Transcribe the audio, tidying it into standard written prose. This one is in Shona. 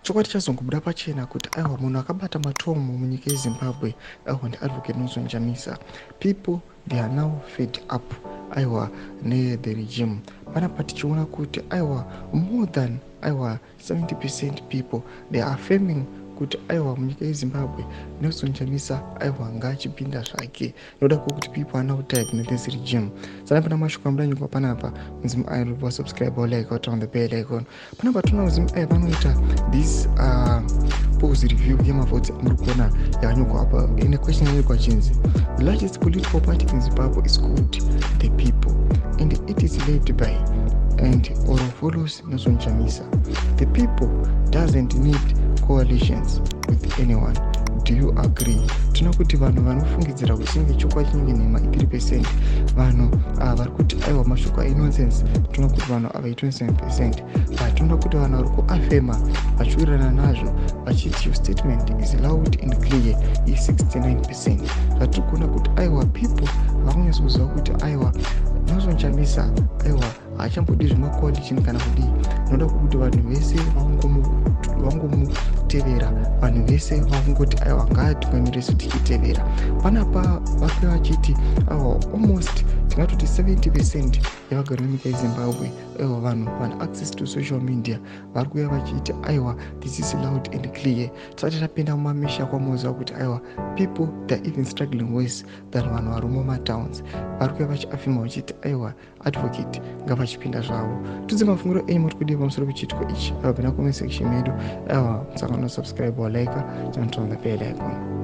Chokwadi chazongobuda pachena kuti aiwa, munhu akabata matomu munyika yeZimbabwe, aiwa, ndiAdvocate Nelson Chamisa. People, they are now fed up, aiwa, nethe regime. Panapa tichiona kuti aiwa, more than, aiwa, 70% people, they are affirming kuti aiwa, munyika yeZimbabwe Nelson Chamisa, aiwa, ngaachipinda zvake, noda kwekuti people are now tired nethis regime. Saka pana mashoko amudanyikwa panapa muzimu ayo, subscribe, like, turn on the bell icon. Panapa toona muzimu ayo vanoita this polls review yemavotes amuri kuona yakanyorwa apa. Ine question yanyorwa chinzi, "The largest political party in Zimbabwe is called the People and it is led by and or follows Nelson Chamisa. The People doesn't need coalitions with anyone. Do you agree?" Tinoona kuti vanhu vanofungidzira kuti chinenge chokwadi, chinenge nhema i3%. Vanhu ava vari kuti aiwa, mashoko ainonsense, tinoona kuti vanhu ava i27%. But tinoona kuti vanhu vari kuaffirma vachiwirirana nazvo vachiti, "Your statement is loud and clear," i69%. Zvatiri kuona kuti aiwa, people vakunyatsokuziva kuti aiwa, Nelson Chamisa, aiwa, haachambodi zvemacoalition kana kudii. Noda kuti vanhu vese vangomutevera, vanhu vese vakungoti aiwa, ngaatungamire tichitevera. Panapa vape vachiti aiwa, almost tingatoti 70% yevagari venyika yeZimbabwe, aiwa, vanhu vane access to social media, vari kuuya vachiti aiwa, this is loud and clear. Tisati tapinda mumamisha kwamoziva kuti aiwa, people, they are even struggling worse than vanhu vari mumatowns. Vari kuuya vachiaffirma vachiti aiwa, advocate ngavachipinda zvavo. Tudze mafungiro enyu, muri kudii pamusoro pechiitiko ichi? Aiwa, pinda comment section medu. Aiwa, musangano, subscribe, walike, turn on the bell icon.